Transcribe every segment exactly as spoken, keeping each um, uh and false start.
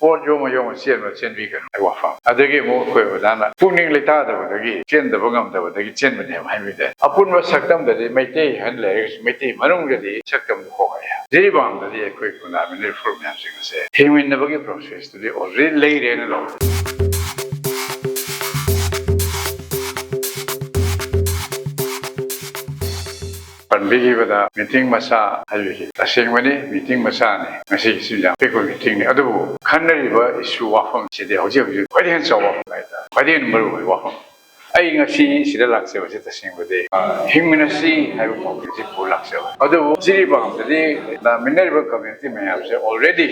ꯄꯣꯠ ꯌꯣꯝꯃ ꯌꯣꯝꯃ ꯆꯦꯟꯕ ꯆꯦꯟꯕꯤꯒꯅꯨ ꯍꯥꯏꯕ ꯋꯥꯐꯝ꯫ ꯑꯗꯒꯤ ꯑꯃꯨꯛ ꯑꯩꯈꯣꯏ ꯑꯣꯖꯥꯅ ꯄꯨꯛꯅꯤꯡ ꯂꯩꯇꯥꯗꯕꯗꯒꯤ, ꯆꯦꯟꯗꯕ ꯉꯝꯗꯕꯗꯒꯤ ꯆꯦꯟꯕꯅꯦꯕ ꯍꯥꯏꯕꯗ, ꯑꯄꯨꯟꯕ ꯁꯛꯇꯝꯗꯗꯤ ꯃꯩꯇꯩ ꯍꯥꯏꯅ ꯂꯩꯔꯒꯁꯨ ꯃꯩꯇꯩ ꯃꯅꯨꯡꯗꯗꯤ ꯁꯛꯇꯝꯗꯨ ꯍꯣꯡꯉꯛꯑꯦ꯫ ꯖꯤꯔꯤꯕꯥꯝꯗꯗꯤ ꯑꯩꯈꯣꯏ ꯈꯨꯟꯗꯥꯃꯤꯟꯅꯔꯤꯕ ꯐꯨꯔꯨꯞ ꯃꯌꯥꯝꯁꯤꯡ ꯑꯁꯦ ꯍꯤꯡꯃꯤꯟꯅꯕꯒꯤ ꯄ꯭ꯔꯣꯁꯦꯁꯇꯨꯗꯤ ꯑꯣꯜꯔꯦꯗꯤ ꯂꯩꯔꯦꯅ ꯂꯧꯏ꯫ ꯄꯟꯕꯤꯈꯤꯕꯗ ꯃꯤꯇꯤꯡ ꯃꯆꯥ ꯍꯥꯏꯕꯁꯤ ꯇꯁꯦꯡꯕꯅꯤ, ꯃꯤꯇꯤꯡ ꯃꯆꯥꯅꯤ꯫ ꯉꯁꯤꯒꯤꯁꯤ ꯌꯥꯝ ꯄꯤꯛꯄ ꯃꯤꯇꯤꯡꯅꯤ, ꯑꯗꯨꯕꯨ ꯈꯟꯅꯔꯤꯕ ꯏꯁꯨ ꯋꯥꯐꯝꯁꯤꯗꯤ ꯍꯧꯖꯤꯛ ꯍꯧꯖꯤꯛ ꯈ꯭ꯋꯥꯏꯗꯒꯤ ꯍꯦꯟꯅ ꯆꯥꯎꯕ ꯋꯥꯐꯝ ꯍꯥꯏꯇꯥꯔꯦ, ꯈ꯭ꯋꯥꯏꯗꯒꯤ ꯍꯦꯟꯅ ꯃꯔꯨ ꯑꯣꯏꯕ ꯋꯥꯐꯝ꯫ ꯑꯩ ꯉꯁꯤ ꯁꯤꯗ ꯂꯥꯛꯆꯕꯁꯤ ꯇꯁꯦꯡꯕꯗꯤ, ꯑ, ꯍꯤꯡꯃꯤꯟꯅꯁꯤ ꯍꯥꯏꯕ ꯄꯥꯎꯖꯦꯜꯁꯤ ꯄꯨꯔ ꯂꯥꯛꯆꯕ꯫ ꯑꯗꯨꯕꯨ ꯖꯤꯔꯤꯕꯥꯝꯗꯗꯤ ꯂꯥꯛꯃꯤꯟꯅꯔꯤꯕ ꯀꯝꯃ꯭ꯌꯨꯅꯤꯇꯤ ꯃꯌꯥꯝꯁꯦ ꯑꯣꯜꯔꯦꯗꯤ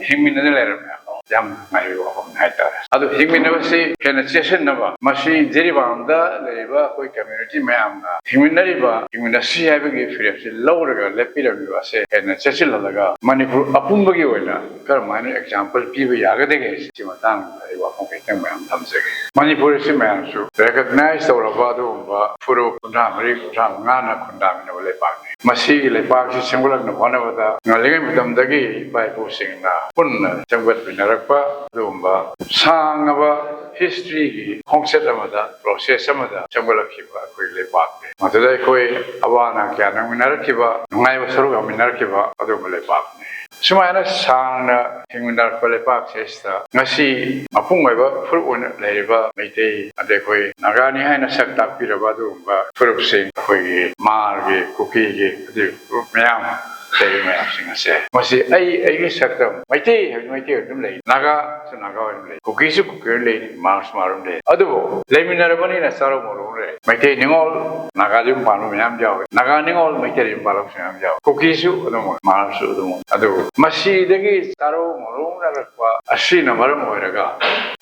ꯍꯤꯡꯃꯤꯟꯅꯗ ꯂꯩꯔꯝꯃꯦ꯫ ꯌꯥꯝ ꯅꯨꯡꯉꯥꯏꯕ ꯋꯥꯐꯝꯅꯤ ꯍꯥꯏꯇꯥꯔꯦ꯫ ꯑꯗꯨ ꯍꯤꯡꯃꯤꯟꯅꯕꯁꯤ ꯍꯦꯟꯅ ꯆꯦꯠꯁꯤꯟꯅꯕ, ꯃꯁꯤ ꯖꯤꯔꯤꯕꯥꯝꯗ ꯂꯩꯔꯤꯕ ꯑꯩꯈꯣꯏ ꯀꯝꯃ꯭ꯌꯨꯅꯤꯇꯤ ꯃꯌꯥꯝꯅ ꯍꯤꯡꯃꯤꯟꯅꯔꯤꯕ, ꯍꯤꯡꯃꯤꯟꯅꯁꯤ ꯍꯥꯏꯕꯒꯤ ꯐꯤꯔꯦꯞꯁꯤ ꯂꯧꯔꯒ ꯂꯦꯞꯄꯤꯔꯝꯃꯤꯕ ꯑꯁꯦ ꯍꯦꯟꯅ ꯆꯦꯠꯁꯤꯜꯍꯜꯂꯒ ꯃꯅꯤꯄꯨꯔ ꯑꯄꯨꯟꯕꯒꯤ ꯑꯣꯏꯅ ꯀꯔꯝ ꯍꯥꯏꯅ ꯑꯦꯛꯖꯥꯝꯄꯜ ꯄꯤꯕ ꯌꯥꯒꯗꯒꯦ ꯍꯥꯏꯕꯁꯤ ꯃꯇꯥꯡꯗ ꯑꯩ ꯋꯥꯐꯝ ꯈꯤꯇꯪ ꯃꯌꯥꯝ ꯊꯝꯖꯒꯦ꯫ ꯃꯅꯤꯄꯨꯔ ꯑꯁꯤ ꯃꯌꯥꯝꯁꯨ ꯔꯦꯀꯒꯅꯥꯏꯖ ꯇꯧꯔꯕ ꯑꯗꯨꯒꯨꯝꯕ ꯐꯨꯔꯨꯞ ꯀꯨꯟꯊ꯭ꯔꯥ ꯃꯔꯤ, ꯀꯨꯟꯊ꯭ꯔꯥ ꯃꯉꯥꯅ ꯈꯨꯟꯗꯥꯃꯤꯟꯅꯕ ꯂꯩꯄꯥꯛꯅꯤ꯫ ꯃꯁꯤꯒꯤ ꯂꯩꯄꯥꯛꯁꯤ ꯁꯦꯝꯒꯠꯂꯛꯅꯕ ꯍꯣꯠꯅꯕꯗ ꯉꯜꯂꯤꯉꯩ ꯃꯇꯝꯗꯒꯤ ꯏꯄꯥ ꯏꯄꯨꯁꯤꯡꯅ ꯄꯨꯟꯅ ꯁꯦꯝꯒꯠꯃꯤꯟꯅꯔꯛꯄ ꯑꯗꯨꯒꯨꯝꯕ ꯁꯥꯡꯉꯕ ꯍꯤꯁꯇ꯭ꯔꯤꯒꯤ ꯈꯣꯡꯆꯠ ꯑꯃꯗ, ꯄ꯭ꯔꯣꯁꯦꯁ ꯑꯃꯗ ꯁꯦꯝꯒꯠꯂꯛꯈꯤꯕ ꯑꯩꯈꯣꯏ ꯂꯩꯄꯥꯛꯅꯤ꯫ ꯃꯗꯨꯗ ꯑꯩꯈꯣꯏ ꯑꯋꯥ ꯑꯅꯥ ꯀꯌꯥ ꯅꯪꯃꯤꯟꯅꯔꯛꯈꯤꯕ, ꯅꯨꯡꯉꯥꯏꯕ ꯁꯔꯨꯛ ꯌꯥꯃꯤꯟꯅꯔꯛꯈꯤꯕ ꯑꯗꯨꯒꯨꯝꯕ ꯂꯩꯄꯥꯛꯅꯤ꯫ ꯁꯨꯃꯥꯏꯅ ꯁꯥꯡꯅ ꯍꯤꯡꯃꯤꯟꯅꯔꯛꯄ ꯂꯩꯄꯥꯛꯁꯤꯗ ꯉꯁꯤ ꯃꯄꯨꯡ ꯑꯣꯏꯕ ꯐꯨꯔꯨꯞ ꯑꯣꯏꯅ ꯂꯩꯔꯤꯕ ꯃꯩꯇꯩ, ꯑꯗꯩ ꯑꯩꯈꯣꯏ ꯅꯥꯒꯥꯅꯤ ꯍꯥꯏꯅ ꯁꯛ ꯇꯥꯛꯄꯤꯔꯕ ꯑꯗꯨꯒꯨꯝꯕ ꯐꯨꯔꯨꯞꯁꯤꯡ, ꯑꯩꯈꯣꯏꯒꯤ ꯃꯥꯔꯒꯤ, ꯀꯨꯀꯤꯒꯤ, ꯑꯗꯨꯒꯤ ꯐꯨꯔꯨꯞ ꯃꯌꯥꯝ ꯂꯩꯔꯤꯕ ꯃꯌꯥꯝꯁꯤꯡ ꯑꯁꯦ, ꯃꯁꯤ ꯑꯩ, ꯑꯩꯒꯤ ꯁꯛꯇꯝ, ꯃꯩꯇꯩ ꯍꯥꯏꯕ ꯃꯩꯇꯩ ꯑꯣꯏꯅ ꯑꯗꯨꯝ ꯂꯩ, ꯅꯥꯒꯥꯁꯨ ꯅꯥꯒꯥ ꯑꯣꯏꯅ ꯂꯩ, ꯀꯨꯀꯤꯁꯨ ꯀꯨꯀꯤ ꯑꯣꯏꯅ ꯂꯩ, ꯃꯥꯔꯁꯨ ꯃꯥꯔ ꯑꯣꯏꯅ ꯂꯩ꯫ ꯑꯗꯨꯕꯨ ꯂꯩꯃꯤꯟꯅꯔꯕꯅꯤꯅ ꯆꯥꯔꯧ ꯃꯧꯔꯧ ꯂꯩ꯫ ꯃꯩꯇꯩ ꯅꯤꯉꯣꯜ ꯅꯥꯒꯥꯗ ꯌꯨꯝ ꯄꯥꯟꯕ ꯃꯌꯥꯝ ꯌꯥꯎꯏ, ꯅꯥꯒꯥ ꯅꯤꯉꯣꯜ ꯃꯩꯇꯩꯗ ꯌꯨꯝ ꯄꯥꯜꯂꯛꯄꯁꯨ ꯃꯌꯥꯝ ꯌꯥꯎꯏ, ꯀꯨꯀꯤꯁꯨ ꯑꯗꯨꯝ ꯑꯣꯏ, ꯃꯥꯔꯁꯨ ꯑꯗꯨꯝ ꯑꯣꯏ꯫ ꯑꯗꯨꯕꯨ ꯃꯁꯤꯗꯒꯤ ꯆꯥꯔꯧ ꯃꯧꯔꯧꯅꯔꯛꯄ ꯑꯁꯤꯅ ꯃꯔꯝ ꯑꯣꯏꯔꯒ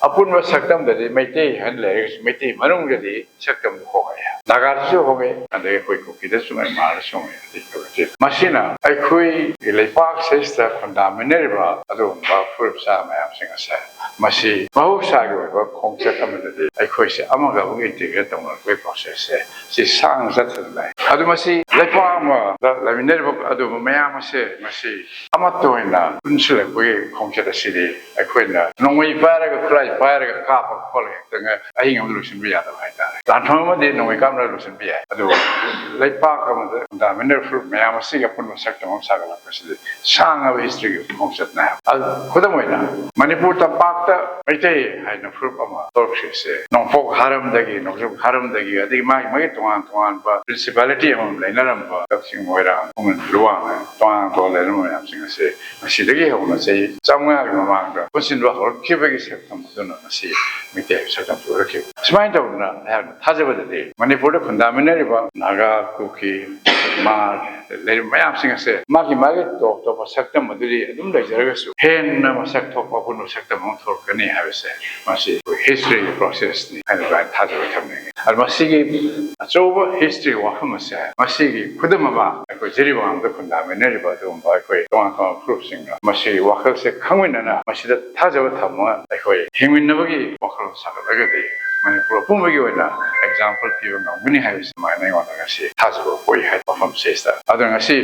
ꯑꯄꯨꯟꯕ ꯁꯛꯇꯝꯗꯗꯤ ꯃꯩꯇꯩ ꯍꯥꯏꯅ ꯂꯩꯔꯒꯁꯨ ꯃꯩꯇꯩ ꯃꯅꯨꯡꯗꯗꯤ ꯁꯛꯇꯝꯗꯨ ꯍꯣꯡꯉꯛꯑꯦ꯫ ꯅꯥꯒꯥꯗꯁꯨ ꯍꯣꯡꯉꯛꯑꯦ, ꯑꯗꯒꯤ ꯑꯩꯈꯣꯏ ꯀꯨꯀꯤꯗꯁꯨ ꯍꯣꯡꯉꯛꯑꯦ, ꯃꯥꯔꯗꯁꯨ ꯍꯣꯡꯉꯛꯑꯦ, ꯑꯗꯒꯤ ꯀꯛꯆꯤꯡ꯫ ꯃꯁꯤꯅ ꯑꯩꯈꯣꯏꯒꯤ ꯂꯩꯄꯥꯛꯁꯤꯗ ꯈꯨꯟꯗꯥꯃꯤꯟꯅꯔꯤꯕ ꯑꯗꯨꯒꯨꯝꯕ ꯐꯨꯔꯨꯞ ꯆꯥ ꯃꯌꯥꯝꯁꯤꯡ ꯑꯁꯦ ꯃꯁꯤ ꯃꯍꯧꯁꯥꯒꯤ ꯑꯣꯏꯕ ꯈꯣꯡꯆꯠ ꯑꯃꯗꯗꯤ ꯑꯩꯈꯣꯏꯁꯦ ꯑꯃꯒ ꯑꯃꯒ ꯏꯟꯇꯤꯒ꯭ꯔꯦꯠ ꯇꯧꯅꯔꯛꯄꯒꯤ ꯄ꯭ꯔꯣꯁꯦꯁꯁꯦ ꯁꯤ ꯁꯥꯡꯅ ꯆꯠꯊꯗꯨꯅ ꯂꯩ꯫ ꯑꯗꯨ ꯃꯁꯤ ꯂꯩꯄꯥꯛ ꯑꯃꯗ ꯂꯩꯃꯤꯟꯅꯔꯤꯕ ꯑꯗꯨꯒꯨꯝꯕ ꯃꯌꯥꯝ ꯑꯁꯦ ꯃꯁꯤ ꯑꯃꯠꯇ ꯑꯣꯏꯅ ꯄꯨꯟꯁꯤꯜꯂꯛꯄꯒꯤ ꯈꯣꯡꯆꯠ ꯑꯁꯤꯗꯤ ꯑꯩꯈꯣꯏꯅ ꯅꯣꯡꯃꯩ ꯄꯥꯏꯔꯒ, ꯈꯨꯠꯂꯥꯏ ꯄꯥꯏꯔꯒ ꯀꯥꯞꯄꯒ ꯈꯣꯠꯂꯒ ꯍꯦꯛꯇ ꯑꯍꯤꯡ ꯑꯃ ꯂꯣꯏꯁꯤꯟꯕ ꯌꯥꯗꯕ ꯍꯥꯏꯇꯥꯔꯦ꯫ ꯂꯥꯟꯐꯝ ꯑꯃꯗꯤ ꯅꯣꯡꯃꯩ ꯀꯥꯞꯅ ꯂꯣꯏꯁꯤꯟꯕ ꯌꯥꯏ, ꯑꯗꯨꯕꯨ ꯂꯩꯄꯥꯛ ꯑꯃꯗ ꯐꯟꯗꯥꯃꯦꯟꯇꯦꯜ ꯐꯨꯔꯨꯞ ꯃꯌꯥꯝ ꯑꯁꯤꯒꯤ ꯑꯄꯨꯟꯕ ꯁꯛꯇꯝ ꯑꯃ ꯁꯥꯒꯠꯂꯛꯄꯁꯤꯗꯤ ꯁꯥꯡꯉꯕ ꯍꯤꯁꯇ꯭ꯔꯤꯒꯤ ꯈꯣꯡꯆꯠꯅꯦ ꯍꯥꯏꯕ꯫ ꯑꯗꯨ ꯈꯨꯗꯝ ꯑꯣꯏꯅ ꯃꯅꯤꯄꯨꯔ ꯇꯝꯄꯥꯛꯇ ꯃꯩꯇꯩ ꯍꯥꯏꯅ ꯐꯨꯔꯨꯞ ꯑꯃ ꯊꯣꯛꯂꯛꯈ꯭ꯔꯤꯁꯦ ꯅꯣꯡꯄꯣꯛ ꯍꯥꯔꯝꯗꯒꯤ, ꯅꯣꯡꯆꯨꯞ ꯍꯥꯔꯝꯗꯒꯤ, ꯑꯗꯒꯤ ꯃꯥꯒꯤ ꯃꯥꯒꯤ ꯇꯣꯉꯥꯟ ꯇꯣꯉꯥꯟꯕ ꯄ꯭ꯔꯤꯟꯁꯤꯄꯥꯂꯤꯇꯤ ꯑꯃꯃꯝ ꯂꯩꯅꯔꯝꯕ ꯀꯛꯆꯤꯡ, ꯃꯣꯏꯔꯥꯡ, ꯈꯨꯃꯟ, ꯂꯨꯋꯥꯡ ꯍꯥꯏꯅ ꯇꯣꯉꯥꯟ ꯇꯣꯉꯥꯟ ꯂꯩꯅꯔꯝꯕ ꯃꯌꯥꯝꯁꯤꯡ ꯑꯁꯦ ꯃꯁꯤꯗꯒꯤ ꯍꯧꯅ ꯆꯍꯤ ꯆꯥꯝꯃꯉꯥꯒꯤ ꯃꯃꯥꯡꯗ ꯄꯨꯟꯁꯤꯟꯕ ꯍꯧꯔꯛꯈꯤꯕꯒꯤ ꯁꯛꯇꯝ ꯑꯗꯨꯅ ꯃꯁꯤ ꯃꯩꯇꯩ ꯁꯛꯇꯝꯁꯨ ꯑꯣꯏꯔꯛꯈꯤꯕ꯫ ꯁꯨꯃꯥꯏꯅ ꯇꯧꯗꯅ ꯑꯩꯍꯥꯛꯅ ꯊꯥꯖꯕꯗꯗꯤ ꯃꯅꯤꯄꯨꯔꯗ ꯈꯨꯟꯗꯥꯃꯤꯟꯅꯔꯤꯕ ꯅꯥꯒꯥ, ꯀꯨꯀꯤ, ꯃꯥꯔ, ꯂꯩꯔꯤꯕ ꯃꯌꯥꯝꯁꯤꯡ ꯑꯁꯦ ꯃꯥꯒꯤ ꯃꯥꯒꯤ ꯇꯣꯞ ꯇꯣꯞꯄ ꯁꯛꯇꯝ ꯑꯗꯨꯗꯤ ꯑꯗꯨꯝ ꯂꯩꯖꯔꯒꯁꯨ ꯍꯦꯟꯅ ꯃꯁꯛ ꯊꯣꯛꯄ ꯑꯄꯨꯟꯕ ꯁꯛꯇꯝ ꯑꯃ ꯊꯣꯛꯂꯛꯀꯅꯤ ꯍꯥꯏꯕꯁꯦ ꯃꯁꯤ ꯑꯩꯈꯣꯏ ꯍꯤꯁꯇ꯭ꯔꯤꯒꯤ ꯄ꯭ꯔꯣꯁꯦꯁꯅꯤ ꯍꯥꯏꯅ ꯑꯗꯨꯃꯥꯏꯅ ꯊꯥꯖꯕ ꯊꯝꯅꯤꯡꯉꯤ꯫ ꯑꯗꯨ ꯃꯁꯤꯒꯤ ꯑꯆꯧꯕ ꯍꯤꯁꯇ꯭ꯔꯤ ꯋꯥꯐꯝ ꯑꯁꯦ ꯃꯁꯤꯒꯤ ꯈꯨꯗꯝ ꯑꯃ ꯑꯩꯈꯣꯏ ꯖꯤꯔꯤꯕꯥꯝꯗ ꯈꯨꯟꯗꯥꯃꯤꯟꯅꯔꯤꯕ ꯑꯗꯨꯒꯨꯝꯕ ꯑꯩꯈꯣꯏ ꯇꯣꯉꯥꯟ ꯇꯣꯉꯥꯟꯕ ꯐꯨꯔꯨꯞꯁꯤꯡꯅ ꯃꯁꯤꯒꯤ ꯋꯥꯈꯜꯁꯦ ꯈꯪꯃꯤꯟꯅꯅ ꯃꯁꯤꯗ ꯊꯥꯖꯕ ꯊꯝꯃꯒ ꯑꯩꯈꯣꯏ ꯍꯤꯡꯃꯤꯟꯅꯕꯒꯤ ꯋꯥꯈꯜꯂꯣꯟ ꯁꯥꯒꯠꯂꯒꯗꯤ ꯃꯅꯤꯄꯨꯔ ꯑꯄꯨꯝꯕꯒꯤ ꯑꯣꯏꯅ ꯑꯦꯛꯖꯥꯝꯄꯜ ꯄꯤꯕ ꯉꯝꯒꯅꯤ ꯍꯥꯏꯕꯁꯤ ꯑꯗꯨꯃꯥꯏꯅ ꯑꯩꯉꯣꯟꯗ ꯉꯁꯤ ꯊꯥꯖꯕ ꯄꯣꯛꯏ ꯍꯥꯏꯕ ꯋꯥꯐꯝꯁꯤꯗ꯫ ꯑꯗꯣ ꯉꯁꯤ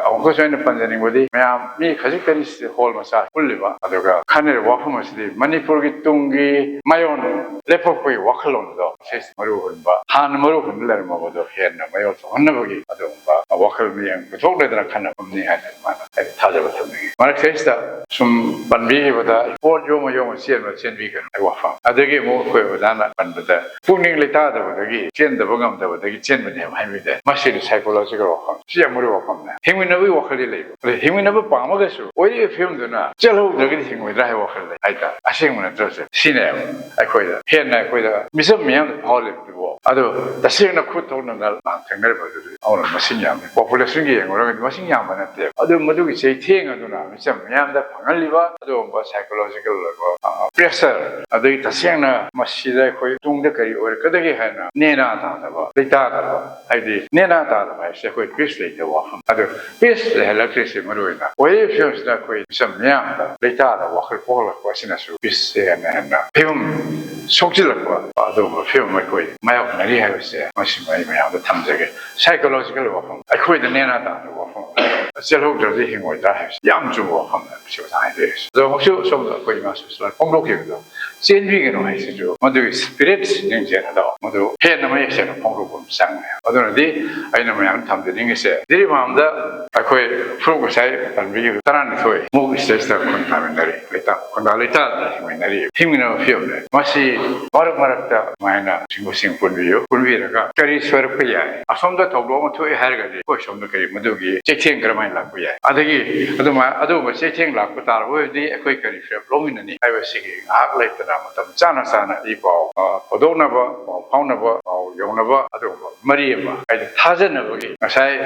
ꯑꯃꯨꯛꯀꯁꯨ ꯑꯩꯅ ꯄꯟꯖꯅꯤꯡꯕꯗꯤ ꯃꯌꯥꯝ ꯃꯤ ꯈꯖꯤꯛꯇꯅꯤ ꯁꯤꯗ ꯍꯣꯜ ꯃꯆꯥ ꯄꯨꯜꯂꯤꯕ, ꯑꯗꯨꯒ ꯈꯟꯅꯔꯤꯕ ꯋꯥꯐꯝ ꯑꯁꯤꯗꯤ ꯃꯅꯤꯄꯨꯔꯒꯤ ꯇꯨꯡꯒꯤ ꯃꯥꯏꯑꯣꯟ ꯂꯦꯞꯊꯣꯛꯄꯒꯤ ꯋꯥꯈꯜꯂꯣꯟꯗꯣ ꯁꯤꯁ ꯃꯔꯨ ꯍꯨꯟꯕ, ꯍꯥꯟꯅ ꯃꯔꯨ ꯍꯨꯟꯕ ꯂꯩꯔꯝꯃꯕꯗꯣ ꯍꯦꯟꯅ ꯃꯌꯣꯜ ꯆꯪꯍꯟꯅꯕꯒꯤ ꯑꯗꯨꯒꯨꯝꯕ ꯋꯥꯈꯜ ꯃꯤꯠꯌꯦꯡ ꯄꯨꯊꯣꯛꯂꯗꯅ ꯈꯟꯅꯐꯝꯅꯤ ꯍꯥꯏꯅ ꯑꯗꯨꯃꯥꯏꯅ ꯑꯩ ꯊꯥꯖꯕ ꯊꯝꯅꯤꯡꯉꯤ꯫ ꯃꯔꯛꯁꯤꯗꯩꯁꯤꯗ ꯁꯨꯝ ꯄꯟꯕꯤꯈꯤꯕꯗ ꯄꯣꯠ ꯌꯣꯝꯃ ꯌꯣꯝꯃ ꯆꯦꯟꯕ ꯆꯦꯟꯕꯤꯒꯅꯨ ꯍꯥꯏꯕ ꯋꯥꯐꯝ, ꯑꯗꯒꯤ ꯑꯃꯨꯛ ꯑꯩꯈꯣꯏ ꯑꯣꯖꯥꯅ ꯄꯟꯕꯗ ꯄꯨꯛꯅꯤꯡ ꯂꯩꯇꯥꯗꯕꯗꯒꯤ ꯆꯦꯟꯗꯕ ꯉꯝꯗꯕꯗꯒꯤ ꯆꯦꯟꯕꯅꯦ ꯍꯥꯏꯕ ꯍꯥꯏꯕꯤꯗꯦ꯫ ꯃꯁꯤꯗꯤ ꯁꯥꯏꯀꯣꯂꯣꯖꯤꯀꯦꯜ ꯋꯥꯐꯝ, ꯁꯤ ꯌꯥꯝ ꯃꯔꯨ ꯋꯥꯐꯝꯅꯦ꯫ ꯍꯤꯡꯃꯤꯟꯅꯕꯒꯤ ꯋꯥꯈꯜꯗꯤ ꯂꯩꯕ, ꯑꯗꯨ ꯍꯤꯡꯃꯤꯟꯅꯕ ꯄꯥꯝꯃꯒꯁꯨ ꯑꯣꯏꯔꯤꯕ ꯐꯤꯕꯝꯗꯨꯅ ꯆꯦꯜꯍꯧꯗ꯭ꯔꯒꯗꯤ ꯍꯤꯡꯉꯣꯏꯗ꯭ꯔꯥ ꯍꯥꯏꯕ ꯋꯥꯈꯜ ꯂꯩ ꯍꯥꯏꯇꯥꯔꯦ꯫ ꯑꯁꯦꯡꯕ ꯅꯠꯇ꯭ꯔꯁꯦ ꯁꯤꯅꯦꯕ ꯑꯩꯈꯣꯏꯗ ꯍꯦꯟꯅ ꯑꯩꯈꯣꯏꯗ ꯃꯤꯆꯝ ꯃꯤꯌꯥꯝꯗ ꯐꯥꯎꯍꯜꯂꯤꯕꯗꯨꯕꯨ ꯑꯗꯨ ꯇꯁꯦꯡꯅ ꯈꯨꯠ ꯊꯣꯛꯅꯅ ꯂꯥꯟ ꯊꯦꯡꯅꯔꯤꯕ ꯑꯗꯨꯗꯤ ꯑꯃꯔꯣꯝ ꯃꯁꯤꯡ ꯌꯥꯝꯃꯤ꯫ ꯄꯣꯄꯨꯂꯦꯁꯟꯒꯤ ꯌꯦꯡꯉꯨꯔꯒꯗꯤ ꯃꯁꯤꯡ ꯌꯥꯝꯕ ꯅꯠꯇꯦ꯫ ꯑꯗꯨ ꯃꯗꯨꯒꯤ ꯆꯩꯊꯦꯡ ꯑꯗꯨꯅ ꯃꯤꯆꯝ ꯃꯤꯌꯥꯝꯗ ꯐꯪꯍꯜꯂꯤꯕ ꯑꯗꯨꯒꯨꯝꯕ ꯁꯥꯏꯀꯣꯂꯣꯖꯤꯀꯦꯜ ꯑꯣꯏꯕ ꯄ꯭ꯔꯦꯁꯔ, ꯑꯗꯒꯤ ꯇꯁꯦꯡꯅ ꯃꯁꯤꯗ ꯑꯩꯈꯣꯏ ꯇꯨꯡꯗ ꯀꯔꯤ ꯑꯣꯏꯔꯛꯀꯗꯒꯦ ꯍꯥꯏꯅ ꯅꯦꯅꯥ ꯇꯥꯗꯕ, ꯂꯩꯇꯥꯗꯕ, ꯍꯥꯏꯗꯤ ꯅꯦꯅꯥ ꯇꯥꯗꯕ ꯍꯥꯏꯁꯦ ꯑꯩꯈꯣꯏ ꯄꯤꯁ ꯂꯩꯇꯕ ꯋꯥꯐꯝ꯫ ꯑꯗꯨ ꯄꯤꯁ ꯂꯩꯍꯜꯂꯛꯇ꯭ꯔꯤꯁꯦ ꯃꯔꯨ ꯑꯣꯏꯅ ꯑꯣꯏꯔꯤꯕ ꯐꯤꯕꯝꯁꯤꯗ ꯑꯩꯈꯣꯏ ꯃꯤꯆꯝ ꯃꯤꯌꯥꯝꯗ ꯂꯩꯇꯥꯗꯕ ꯋꯥꯈꯜ ꯄꯣꯛꯍꯜꯂꯛꯄ ꯑꯁꯤꯅꯁꯨ ꯄꯤꯁꯁꯦ ꯍꯦꯟꯅ ꯍꯦꯟꯅ ꯐꯤꯕꯝ ꯁꯣꯛꯆꯤꯜꯂꯛꯄ ꯑꯗꯨꯒꯨꯝꯕ ꯐꯤꯕꯝ ꯑꯩꯈꯣꯏ ꯃꯥꯌꯣꯛꯅꯔꯤ ꯍꯥꯏꯕꯁꯦ ꯃꯁꯤꯃ ꯑꯩ ꯃꯌꯥꯝꯗ ꯊꯝꯖꯒꯦ꯫ ꯁꯥꯏꯀꯣꯂꯣꯖꯤꯀꯦꯜ ꯋꯥꯐꯝ, ꯑꯩꯈꯣꯏꯗ ꯅꯦꯅꯥ ꯇꯥꯗꯕ ꯋꯥꯐꯝ, ꯆꯦꯜꯍꯧꯗ꯭ꯔꯗꯤ ꯍꯤꯡꯉꯣꯏꯗ꯭ꯔꯥ ꯍꯥꯏꯕꯁꯤ ꯌꯥꯝ ꯆꯨꯝꯕ ꯋꯥꯐꯝꯅꯦ꯫ ꯁꯤ ꯑꯣꯖꯥ ꯍꯥꯏꯕꯤꯔꯤꯁꯦ꯫ ꯑꯗꯣ ꯑꯃꯨꯛꯁꯨ ꯁꯣꯝꯗ ꯑꯩꯈꯣꯏ ꯏꯃꯥ ꯁꯨꯁꯂꯥ ꯐꯣꯡꯗꯣꯛꯈꯤꯕꯗꯣ, ꯆꯦꯟꯕꯤꯒꯅꯨ ꯍꯥꯏꯁꯤꯁꯨ ꯃꯗꯨꯒꯤ ꯁ꯭ꯄꯤꯔꯤꯠ ꯅꯤꯡꯖꯦꯜ ꯑꯗꯣ ꯃꯗꯨ ꯍꯦꯟꯅ ꯃꯌꯦꯛ ꯁꯦꯡꯅ ꯐꯣꯡꯗꯣꯛꯄ ꯑꯃ ꯆꯪꯉꯦ꯫ ꯑꯗꯨꯅꯗꯤ ꯑꯩꯅ ꯃꯌꯥꯝ ꯊꯝꯖꯅꯤꯡꯉꯤꯁꯦ, ꯖꯤꯔꯤꯕꯥꯝꯗ ꯑꯩꯈꯣꯏ ꯐꯨꯔꯨꯞ ꯉꯁꯥꯏ ꯄꯟꯕꯤꯈꯤꯕ ꯇꯔꯥꯅꯤꯊꯣꯏ ꯃꯨꯛ ꯁ꯭ꯇꯦꯖꯇ ꯈꯨꯟ ꯇꯥꯃꯤꯟꯅꯔꯤ, ꯂꯩꯇꯥ ꯈꯨꯟꯗꯥ ꯂꯩꯇꯥꯗꯅ ꯍꯤꯡꯃꯤꯟꯅꯔꯤ, ꯍꯤꯡꯃꯤꯟꯅꯕ ꯐꯤꯕꯝꯅꯦ꯫ ꯃꯁꯤ ꯃꯔꯛ ꯃꯔꯛꯇ ꯁꯨꯃꯥꯏꯅ ꯁꯤꯡꯕꯁꯤꯡ ꯄꯨꯟꯕꯤꯌꯨ, ꯄꯨꯟꯕꯤꯔꯒ ꯀꯔꯤ ꯁꯣꯏꯔꯛꯄ ꯌꯥꯏ, ꯑꯁꯣꯝꯗ ꯊꯧꯗꯣꯛ ꯑꯃ ꯊꯣꯛꯑꯦ ꯍꯥꯏꯔꯒꯗꯤ ꯑꯩꯈꯣꯏ ꯁꯣꯝꯗ ꯀꯔꯤ ꯃꯗꯨꯒꯤ ꯆꯩꯊꯦꯡ ꯀꯔꯝꯍꯥꯏꯅ ꯂꯥꯛꯄ ꯌꯥꯏ, ꯑꯗꯒꯤ ꯑꯗꯨꯃꯥꯏ ꯑꯗꯨꯒꯨꯝꯕ ꯆꯩꯊꯦꯡ ꯂꯥꯛꯄ ꯇꯥꯔꯕ ꯑꯣꯏꯔꯗꯤ ꯑꯩꯈꯣꯏ ꯀꯔꯤ ꯐꯤꯔꯦꯞ ꯂꯧꯃꯤꯟꯅꯅꯤ ꯍꯥꯏꯕꯁꯤꯒꯤ ꯉꯥꯏꯍꯥꯛ ꯂꯩꯇꯅ ꯃꯇꯝ ꯆꯥꯅ ꯆꯥꯅ ꯏ ꯄꯥꯎ, ꯑ, ꯐꯥꯎꯗꯣꯛꯅꯕ, ꯄꯥꯎ ꯐꯥꯎꯅꯕ, ꯄꯥꯎ ꯌꯧꯅꯕ ꯑꯗꯨꯒꯨꯝꯕ ꯃꯔꯤ ꯑꯃ ꯍꯥꯏꯗꯤ ꯊꯥꯖꯅꯕꯒꯤ ꯉꯁꯥꯏ,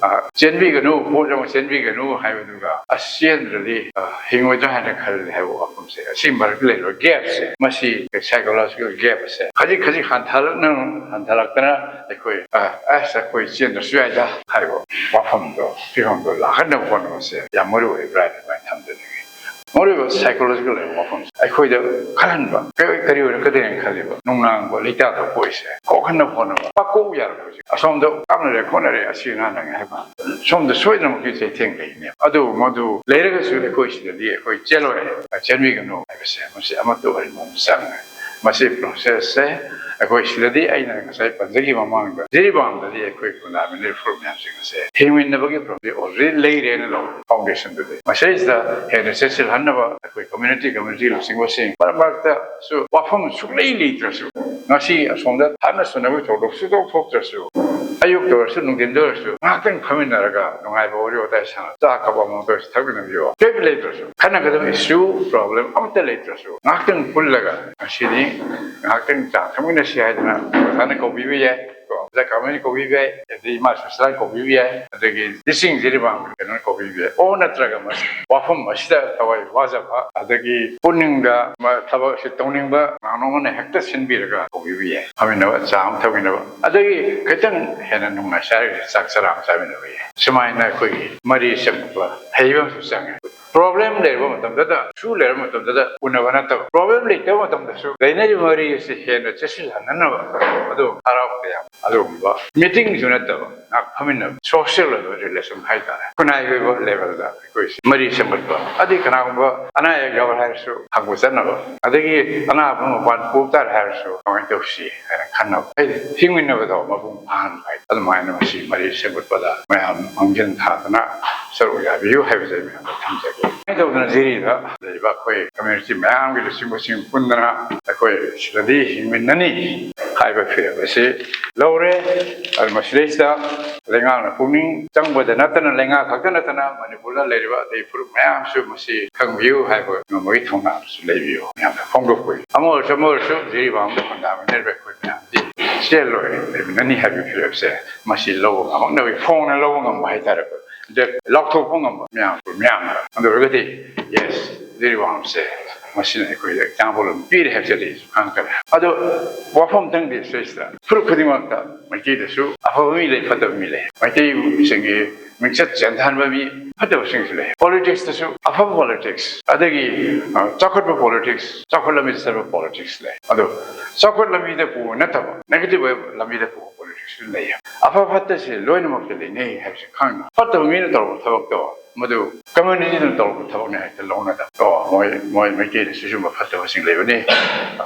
ꯑ, ꯆꯦꯟꯕꯤꯒꯅꯨ, ꯚꯣꯠ ꯑꯃ ꯆꯦꯟꯕꯤꯒꯅꯨ ꯍꯥꯏꯕꯗꯨꯒ ꯑꯁ ꯆꯦꯟꯗ꯭ꯔꯗꯤ, ꯑ, ꯍꯤꯡꯉꯣꯏꯗ꯭ꯔꯥ ꯍꯥꯏꯅ ꯈꯜꯂꯤ ꯍꯥꯏꯕ ꯋꯥꯐꯝꯁꯦ, ꯑꯁꯤ ꯃꯔꯛꯇ ꯂꯩꯔꯤꯕ ꯒꯦꯞꯁꯦ, ꯃꯁꯤ ꯁꯥꯏꯀꯣꯂꯣꯖꯤꯀꯦꯜ ꯒꯦꯞ ꯑꯁꯦ ꯈꯖꯤꯛ ꯈꯖꯤꯛ ꯍꯟꯊꯍꯜꯂꯛꯅ ꯍꯟꯊꯍꯜꯂꯛꯇꯅ ꯑꯩꯈꯣꯏ, ꯑ, ꯑꯁ ꯑꯩꯈꯣꯏ ꯆꯦꯟꯗ꯭ꯔꯁꯨ ꯌꯥꯏꯗ ꯍꯥꯏꯕ ꯋꯥꯐꯝꯗꯣ, ꯐꯤꯕꯝꯗꯣ ꯂꯥꯛꯍꯟꯅꯕ ꯍꯣꯠꯅꯕꯁꯦ ꯌꯥꯝ ꯃꯔꯨ ꯑꯣꯏꯕ꯭ꯔꯥ ꯍꯥꯏꯅ ꯑꯗꯨꯃꯥꯏꯅ ꯊꯝꯖꯅꯤꯡꯉꯤ꯫ ꯃꯔꯨꯑꯣꯏꯕ ꯁꯥꯏꯀꯣꯂꯣꯖꯤꯀꯦꯜ ꯑꯣꯏꯕ ꯋꯥꯐꯝꯁꯦ ꯑꯩꯈꯣꯏꯗ ꯈꯜꯍꯟꯕ, ꯀꯔꯤ, ꯀꯔꯤ ꯑꯣꯏꯔꯛꯀꯗꯒꯦꯅ ꯈꯜꯂꯤꯕ ꯅꯨꯡꯅꯥꯡꯕ ꯂꯩꯇꯥꯗ ꯄꯣꯛꯏꯁꯦ ꯀꯣꯛꯍꯟꯅꯕ ꯍꯣꯠꯅꯕ꯫ ꯄꯥꯛꯀꯣꯛ ꯌꯥꯔꯕ ꯍꯧꯖꯤꯛ ꯑꯁꯣꯝꯗ ꯀꯥꯞꯅꯔꯦ ꯈꯣꯠꯅꯔꯦ ꯑꯁꯤ ꯉꯥꯡꯅꯉꯦ ꯍꯥꯏꯕ, ꯁꯣꯝꯗ ꯁꯣꯏꯗꯅꯃꯛꯀꯤ ꯆꯩꯊꯦꯡ ꯂꯩꯅꯦꯕ꯫ ꯑꯗꯨ ꯃꯗꯨ ꯂꯩꯔꯒꯁꯨ ꯑꯩꯈꯣꯏ ꯁꯤꯗꯗꯤ ꯑꯩꯈꯣꯏ ꯆꯦꯜꯂꯣꯏ, ꯆꯦꯟꯕꯤꯒꯅꯨ ꯍꯥꯏꯕꯁꯦ ꯃꯁꯤ ꯑꯃꯠꯇ ꯑꯣꯏꯍꯟꯕ ꯑꯃ ꯆꯪꯉꯦ꯫ ꯃꯁꯤ ꯄ꯭ꯔꯣꯁꯦꯁꯁꯦ ꯑꯩꯈꯣꯏ ꯁꯤꯗꯗꯤ ꯑꯩꯅ ꯉꯁꯥꯏ ꯄꯟꯖꯈꯤꯕ ꯃꯃꯥꯡꯗ ꯖꯤꯔꯤꯕꯥꯝꯗꯗꯤ ꯑꯩꯈꯣꯏ ꯈꯨꯟꯗꯥꯃꯤꯟꯅꯔꯤꯕ ꯐꯨꯔꯨꯞ ꯃꯌꯥꯝꯁꯤꯡ ꯑꯁꯦ ꯍꯤꯡꯃꯤꯟꯅꯕꯒꯤ ꯄ꯭ꯔꯣꯁꯦꯁ ꯑꯣꯜꯔꯦꯗꯤ ꯂꯩꯔꯦꯅ ꯂꯧꯔꯦ ꯐꯥꯎꯟꯗꯦꯁꯟꯗꯨꯗꯤ꯫ ꯃꯁꯤꯗꯩꯁꯤꯗ ꯍꯦꯟꯅ ꯆꯦꯠꯁꯤꯜꯍꯟꯅꯕ ꯑꯩꯈꯣꯏ ꯀꯝꯃ꯭ꯌꯨꯅꯤꯇꯤ ꯀꯝꯃ꯭ꯌꯨꯅꯤꯇꯤ ꯂꯨꯆꯤꯡꯕꯁꯤꯡ ꯃꯔꯛ ꯃꯔꯛꯇꯁꯨ ꯋꯥꯐꯝ ꯁꯨꯛꯂꯩ ꯂꯩꯇ꯭ꯔꯁꯨ, ꯉꯁꯤ ꯑꯁꯣꯝꯗ ꯊꯥꯞꯅ ꯁꯨꯅꯕꯒꯤ ꯊꯧꯗꯣꯛ ꯁꯨꯡꯊꯣꯛ ꯊꯣꯛꯇ꯭ꯔꯁꯨ, ꯑꯌꯨꯛꯇ ꯑꯣꯏꯔꯁꯨ ꯅꯨꯡꯊꯤꯟꯗ ꯑꯣꯏꯔꯁꯨ ꯉꯥꯏꯍꯥꯛꯇꯪ ꯐꯝꯃꯤꯟꯅꯔꯒ ꯅꯨꯡꯉꯥꯏꯕ ꯋꯥꯔꯤ ꯋꯥꯇꯥꯏ ꯁꯥꯟꯅ ꯆꯥ ꯀꯞ ꯑꯃꯃꯝꯇ ꯑꯣꯏꯔꯁꯨ ꯊꯛꯃꯤꯟꯅꯕꯤꯌꯣ꯫ ꯀꯔꯤꯝ ꯂꯩꯇ꯭ꯔꯁꯨ, ꯈꯠꯅꯒꯗꯕ ꯏꯁꯨ ꯄ꯭ꯔꯣꯕ꯭ꯂꯦꯝ ꯑꯃꯠꯇ ꯂꯩꯇ꯭ꯔꯁꯨ ꯉꯥꯏꯍꯥꯛꯇꯪ ꯄꯨꯜꯂꯒ ꯉꯁꯤꯗꯤ ꯉꯥꯏꯍꯥꯛꯇꯪ ꯆꯥ ꯊꯛꯃꯤꯟꯅꯁꯤ ꯍꯥꯏꯗꯅ ꯑꯣꯖꯥꯅ ꯀꯧꯕꯤꯕ ꯌꯥꯏ꯫ ꯀꯣ, ꯑꯣꯖꯥ ꯀꯥꯃꯦꯟ ꯀꯧꯕꯤꯕ ꯌꯥꯏ, ꯑꯗꯒꯤ ꯏꯃꯥ ꯁꯨꯁꯤꯂꯥꯅ ꯀꯧꯕꯤꯕ ꯌꯥꯏ, ꯑꯗꯒꯤ ꯂꯤꯁꯤꯡ ꯖꯤꯔꯤꯕꯥꯝ ꯀꯩꯅꯣꯅ ꯀꯧꯕꯤꯕ ꯌꯥꯏ꯫ ꯑꯣ, ꯅꯠꯇ꯭ꯔꯒ ꯃꯁꯤ ꯋꯥꯐꯝ ꯑꯁꯤꯗ ꯊꯋꯥꯏ ꯋꯥꯖꯕ, ꯑꯗꯒꯤ ꯄꯨꯛꯅꯤꯡꯗ ꯃ-, ꯊꯕꯛ ꯑꯁꯤ ꯇꯧꯅꯤꯡꯕ ꯀꯅꯥꯅꯣꯝꯅ ꯍꯦꯛꯇ ꯁꯤꯟꯕꯤꯔꯒ ꯀꯧꯕꯤꯕ ꯌꯥꯏ꯫ ꯐꯝꯃꯤꯟꯅꯕ, ꯆꯥ ꯑꯃ ꯊꯛꯃꯤꯟꯅꯕ, ꯑꯗꯒꯤ ꯈꯤꯇꯪ ꯍꯦꯟꯅ ꯅꯨꯡꯉꯥꯏ ꯆꯥꯔꯒ ꯆꯥꯛ ꯆꯔꯥ ꯑꯃ ꯆꯥꯃꯤꯟꯅꯕ ꯌꯥꯏ꯫ ꯁꯨꯃꯥꯏꯅ ꯑꯩꯈꯣꯏꯒꯤ ꯃꯔꯤ ꯁꯦꯝꯒꯠꯄ ꯍꯩꯕ ꯑꯃꯁꯨ ꯆꯪꯉꯦ꯫ ꯄ꯭ꯔꯣꯕ꯭ꯂꯦꯝ ꯂꯩꯔꯕ ꯃꯇꯝꯗꯨꯗ, ꯏꯁꯨ ꯂꯩꯔꯕ ꯃꯇꯝꯗꯨꯗ ꯎꯅꯕ ꯅꯠꯇꯕ, ꯄ꯭ꯔꯣꯕ꯭ꯂꯦꯝ ꯂꯩꯇꯕ ꯃꯇꯝꯗꯁꯨ ꯂꯩꯅꯔꯤꯕ ꯃꯔꯤ ꯑꯁꯤ ꯍꯦꯟꯅ ꯆꯦꯠꯁꯤꯜꯍꯟꯅꯅꯕ ꯑꯗꯨꯒꯨꯝꯕ ꯍꯔꯥꯎ ꯇꯌꯥꯝ, ꯑꯗꯨꯒꯨꯝꯕ ꯃꯤꯇꯤꯡꯁꯨ ꯅꯠꯇꯕ, ꯉꯥꯏꯍꯥꯛ ꯐꯝꯃꯤꯟꯅꯕ, ꯁꯣꯁꯤꯌꯦꯜ ꯑꯣꯏꯕ ꯔꯤꯂꯦꯁꯟ ꯍꯥꯏꯇꯥꯔꯦ, ꯈꯨꯟꯅꯥꯏꯒꯤ ꯑꯣꯏꯕ ꯂꯦꯚꯦꯜꯗ ꯑꯩꯈꯣꯏꯁꯤ ꯃꯔꯤ ꯁꯦꯝꯒꯠꯄ꯫ ꯑꯗꯩ ꯀꯅꯥꯒꯨꯝꯕ ꯑꯅꯥ ꯑꯌꯦꯛ ꯌꯥꯎꯔꯦ ꯍꯥꯏꯔꯁꯨ ꯍꯪꯕ ꯆꯠꯅꯕ, ꯑꯗꯒꯤ ꯑꯅꯥꯕ ꯃꯄꯥꯟ ꯄꯨ ꯇꯥꯔꯦ ꯍꯥꯏꯔꯁꯨ ꯀꯃꯥꯏꯅ ꯇꯧꯁꯤ ꯍꯥꯏꯅ ꯈꯟꯅꯕ, ꯍꯥꯏꯗꯤ ꯍꯤꯡꯃꯤꯟꯅꯕꯗꯣ ꯃꯄꯨꯡ ꯐꯥꯍꯟꯕ ꯍꯥꯏ꯫ ꯑꯗꯨꯃꯥꯏꯅ ꯃꯁꯤ ꯃꯔꯤ ꯁꯦꯝꯒꯠꯄꯗ ꯃꯌꯥꯝ ꯃꯥꯡꯖꯤꯟ ꯊꯥꯗꯨꯅ ꯁꯔꯨꯛ ꯌꯥꯕꯤꯌꯨ ꯍꯥꯏꯕꯁꯦ ꯑꯩ ꯃꯌꯥꯝꯗ ꯊꯝꯖꯒꯦ꯫ ꯁꯨꯃꯥꯏꯅ ꯇꯧꯗꯅ ꯖꯤꯔꯤꯗ ꯂꯩꯔꯤꯕ ꯑꯩꯈꯣꯏ ꯀꯝꯃ꯭ꯌꯨꯅꯤꯇꯤ ꯃꯌꯥꯝꯒꯤ ꯂꯨꯆꯤꯡꯕꯁꯤꯡ ꯄꯨꯟꯗꯅ ꯑꯩꯈꯣꯏ ꯁꯤꯗꯗꯤ ꯍꯤꯡꯃꯤꯟꯅꯅꯤ ꯍꯥꯏꯕ ꯐꯤꯔꯦꯞ ꯑꯁꯤ ꯂꯧꯔꯦ꯫ ꯑꯗꯨ ꯃꯁꯤꯗꯩꯁꯤꯗ ꯂꯩꯉꯥꯛꯅ ꯄꯨꯛꯅꯤꯡ ꯆꯪꯕꯗ ꯅꯠꯇꯅ, ꯂꯩꯉꯥꯛ ꯈꯛꯇ ꯅꯠꯇꯅ ꯃꯅꯤꯄꯨꯔꯗ ꯂꯩꯔꯤꯕ ꯑꯇꯩ ꯐꯨꯔꯨꯞ ꯃꯌꯥꯝꯁꯨ ꯃꯁꯤ ꯈꯪꯕꯤꯌꯨ ꯍꯥꯏꯕ ꯉꯝꯕꯒꯤ ꯊꯧꯅꯥꯁꯨ ꯂꯩꯕꯤꯌꯨ꯫ ꯃꯌꯥꯝꯗ ꯐꯣꯡꯗꯣꯛꯄ ꯑꯃ ꯑꯣꯏꯔꯁꯨ ꯑꯃ ꯑꯣꯏꯔꯁꯨ ꯖꯤꯔꯤꯕꯥꯝꯗ ꯈꯨꯟꯗꯥꯃꯤꯟꯅꯔꯤꯕ ꯑꯩꯈꯣꯏ ꯃꯌꯥꯝꯗꯤ ꯁꯤꯗ ꯂꯣꯏꯔꯦ ꯂꯩꯃꯤꯟꯅꯅꯤ ꯍꯥꯏꯕꯒꯤ ꯐꯤꯔꯦꯞꯁꯦ ꯃꯁꯤ ꯂꯧꯕ ꯉꯝꯃꯛꯅꯕꯒꯤ ꯐꯣꯡꯅ ꯂꯧꯕ ꯉꯝꯕ ꯍꯥꯏꯇꯥꯔꯦꯀꯣ꯫ ꯗ ꯂꯥꯎꯊꯣꯛꯄ ꯉꯝꯕ ꯃꯌꯥꯝ, ꯃꯌꯥꯝꯅ꯫ ꯑꯗꯨ ꯑꯣꯏꯔꯒꯗꯤ, ꯌꯦꯁ, ꯖꯤꯔꯤꯕꯥꯝꯁꯦ ꯃꯁꯤꯅ ꯑꯩꯈꯣꯏꯗ ꯑꯦꯛꯖꯥꯝꯄꯜ ꯑꯃ ꯄꯤꯔꯦ ꯍꯥꯏꯕꯁꯤꯗꯤ ꯑꯩꯁꯨ ꯈꯪꯈ꯭ꯔꯦ꯫ ꯑꯗꯣ ꯋꯥꯐꯝ ꯇꯪꯗꯤ ꯁꯤꯗꯩꯁꯤꯗ ꯐꯨꯔꯨꯞ ꯈꯨꯗꯤꯡꯃꯛꯇ ꯃꯩꯇꯩꯗꯁꯨ ꯑꯐꯕ ꯃꯤ ꯂꯩ, ꯐꯠꯇꯕ ꯃꯤ ꯂꯩ꯫ ꯃꯩꯇꯩꯁꯤꯡꯒꯤ ꯃꯤꯡꯆꯠ ꯆꯦꯟꯊꯍꯟꯕ ꯃꯤ ꯐꯠꯇꯕꯁꯤꯡꯁꯨ ꯂꯩ꯫ ꯄꯣꯂꯤꯇꯤꯛꯁꯇꯁꯨ ꯑꯐꯕ ꯄꯣꯂꯤꯇꯤꯛꯁ, ꯑꯗꯒꯤ, ꯑ, ꯆꯥꯎꯈꯠꯄ ꯄꯣꯂꯤꯇꯤꯛꯁ, ꯆꯥꯎꯈꯠ ꯂꯝꯕꯤꯗ ꯆꯠꯄ ꯄꯣꯂꯤꯇꯤꯛꯁ ꯂꯩ꯫ ꯑꯗꯣ ꯆꯥꯎꯈꯠ ꯂꯝꯕꯤꯗ ꯄꯨꯕ ꯅꯠꯇꯕ, ꯅꯦꯒꯦꯇꯤꯚ ꯑꯣꯏꯕ ꯂꯝꯕꯤꯗ ꯄꯨꯕ ꯄꯣꯂꯤꯇꯤꯛꯁꯁꯨ ꯂꯩꯌꯦ꯫ ꯑꯐ ꯐꯠꯇꯁꯦ ꯂꯣꯏꯅꯃꯛꯇ ꯂꯩꯅꯩ ꯍꯥꯏꯕꯁꯦ ꯈꯪꯅ, ꯐꯠꯇꯕ ꯃꯤꯅ ꯇꯧꯔꯛꯄ ꯊꯕꯛꯇꯣ ꯃꯗꯨ ꯀꯝꯃ꯭ꯌꯨꯅꯤꯇꯤꯗꯨꯅ ꯇꯧꯔꯛꯄ ꯊꯕꯛꯅꯤ ꯍꯥꯏꯅ ꯂꯧꯅꯗꯕ꯫ ꯑꯣ, ꯃꯣꯏ, ꯃꯣꯏ ꯃꯩꯇꯩꯗꯁꯨ ꯁꯤꯒꯨꯝꯕ ꯐꯠꯇꯕꯁꯤꯡ ꯂꯩꯕꯅꯤ,